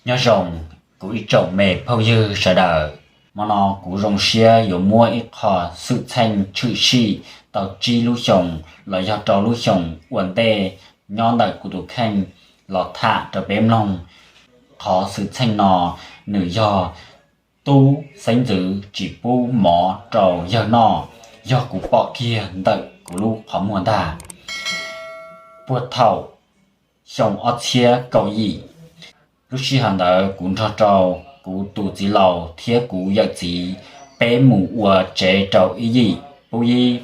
Nyob zoo kuv ib tsoom me phooj ywg sawv daws, hmo no kuv zoo siab yuav muab ib qho xwm txheej tshwm sim tau tsib lub xyoos los yog rau lub xyoos ua ntej nyob ntawm kuv tus kheej los tham rau peb mloog. Qhov xwm txheej no nws yog tub xeeb ntxwv tsis pub mov rau yawg noj, yog kuv pom kiag ntawm kuv lub qhov muag ntag. Puag thaum xyoo ob txhiab kaum yim, lub sij hawm ntawd kuv nrog rau kuv tus txiv laus thiab kuv yawm txiv, peb mus ua tsev rau ib yim pub yib.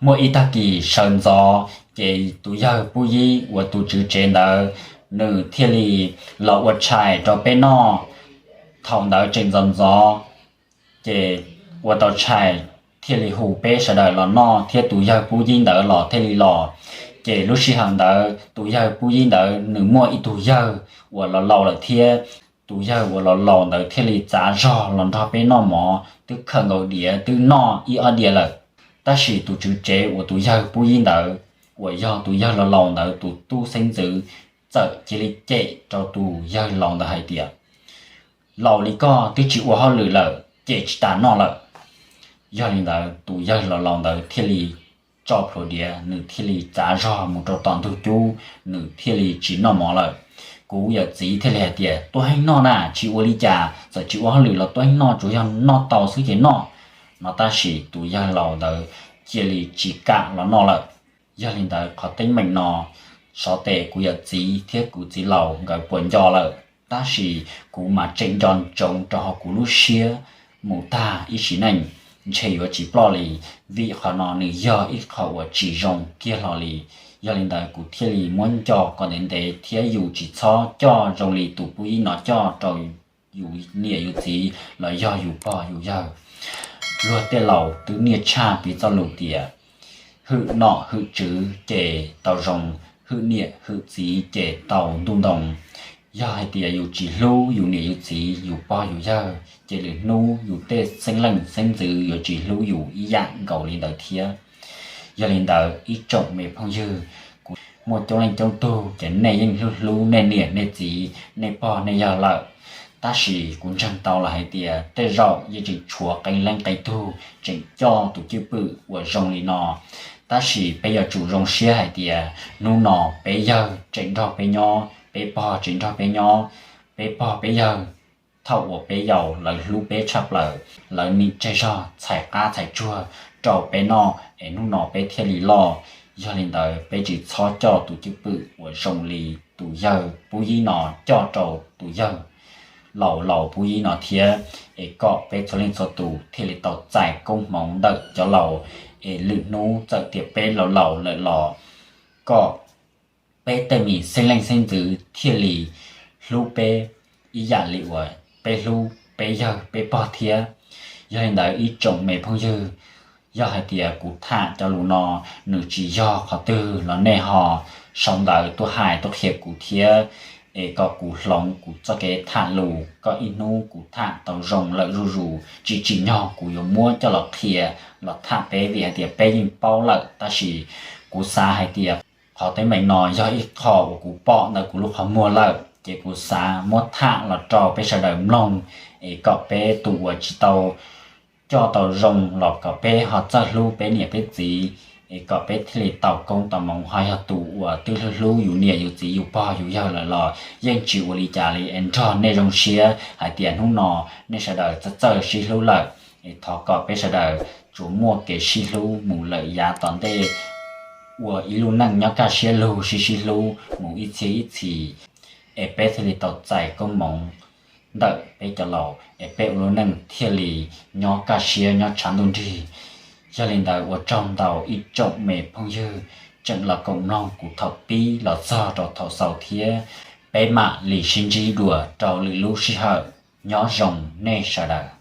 Muaj ib tag kis sawv ntxov, ces tus yawg pub yib uas tus tswv tsev ntawd, nws thiaj li los ua tshais rau peb noj. Thaum ntawd tseem ntxov ntxov, ces ua tau tshais thiaj li hu peb sawv daws los noj thiab tus yawg pub yib ntawd los thiaj li los. Ces lub sij hawm ntawd tus yawg pub yib ntawd nws muaj ib tug yawg uas los laus lawm thiab. Tus yawg uas los laus ntawd thiaj li txav zog los nrog peb noj mov, twb khawm nkaus diav twb noj ib ob diav lawm. Tab sis tus tswv tsev uas tus yawg pub yib ntawd, uas yog tus yawg los laus ntawd tus tub xeeb ntxwv, txawm cia li cem rau tus yawg laus ntawd hais tias, laus li koj twb tsis ua hauj lwm lawm, cem tsis tas noj lawm. Yog li ntawd tus yawg los laus ntawd thiaj li tso plhuav diav, nws thiaj li txav zog mus rau tom ntug cub, nws thiaj li tsis noj mov lawm. Kuv yawm txiv thiaj li hais tias, tuaj heej noj na, tsis ua li cas, txawm tsis ua hauj lwm los tuaj heej noj, tsuas yog noj tau xwb ces noj no. Tab sis tus yawg laus ntawd cia li tsis kam los noj lawm. Yog li ntawd qhov teeb meem no, xyov tes kuv yawm txiv thiab kuv txiv laus nkawd puas nco lawm, tab sis kuv mas tseem nco ntsoov rau hauv kuv lub siab mus tag ib sim neej, ntshe yuav tsis ploj li, vim qhov no nws yog ib qho uas tsis zoo kiag hlo li. Yog li ntawd kuv thiaj li muab nco kom ntev ntev thiab yus tsis txhob coj zoo li tus pub yib no coj rau yus niam yus txiv los yog yus pog yus yawg. Luag tej laus twb niaj tshaj piv txoj lus tias, hwm nom hwm tswv ces tau zoo, hwm niam hwm txiv ces tau ntuj ntoo. Yog hais tias yus tsis hlub yus niam yus txiv yus pog yus yawg ces lwm hnub yus tej xeeb leej xeeb ntxwv yuav tsis hlub yus ib yam nkaus li ntawd thiab. Yog li ntawd ib tsoom me phooj ywg, kuv muaj coob leej coob tug ces nej yeej hlub hlub nej niam nej txiv nej pog nej yawg lawm. Tab sis kuv ntseeg tau los hais tias tej zaum yeej tseem tshuav qee leej qee tug tseem coj tus cwj pwm uas zoo li no. Tab sis peb yuav tsum zoo siab hais tias hnub no peb yawg tseem nrog peb nyob, peb pog tseem nrog peb nyob, peb pog peb yawg thaum uas peb yaus lawv hlub peb tshaj plaws, lawv nim tseg zog txhais qab txhais tsuag rau peb noj es hnub no peb thiaj li loj. Yog li ntawd peb tsis txhob coj tus cwj pwm uas zoo li tus yawg pub yib no coj rau tus yawg laus laus pub yib no thiab, es kom peb txhua leej txhua tus thiaj li tau txais koob hmoov ntawm cov laus, es lwm hnub txawm tias peb laus laus lawm los kom peb tej me xeeb leej xeeb ntxwv thiaj li hlub peb ib yam li uas peb hlub peb yawg peb pog thiab. Yog li ntawd ib tsoom me phooj ywg, yog hais tias kuv tham cov lus no nws tsis yog qhov twg los nej ho sau ntawv tuaj hais tuaj qhia kuv thiab, es kom kuv hloov kuv txoj kev tham lus, kom ib hnub kuv tham tau zoo lawm zuj zus tsis tsim nyog kuv yuav muab coj los qhia los tham peb, vim hais tias peb yeej paub lawm. Tab sis kuv xav hais tias qhov teeb meem no yog ib qho uas kuv pom ntawm kuv lub qhov muag lawm, ces kuv xav muab tham los rau peb sawv daws mloog, es kom peb tus uas tsis tau coj tau zoo los kom peb ho txawj hlub peb niam peb txiv, es kom peb thiaj li tau koob tau hmoov. Ho yog tus uas twb hlub hlub yus niam yus txiv yus pog yus yawg lawm los yeej tsis ua li cas li, es nrog nej zoo siab hais tias hnub no nej sawv daws txawj txawj sib hlub lawm, es thov kom peb sawv daws tsuas muaj kev sib hlub mus lawm yav tom ntej, ua ib lub neej nyob kaj siab lug sib sib hlub mus ib txhiab ib txhis, es peb thiaj li tau txais koob hmoov ntawm peb cov laus, es peb ua lub neej thiaj li nyob kaj siab nyob tshav ntuj nrig. Yog li ntawd ua tsaug ntau ib tsoom me phooj ywg tseem los koom mloog kuv thaum pib los txog rau thaum xaus thiab, peb mam li sib ntsib dua rau lwm lub sij hawm. Nyob zoo nej sawv daws.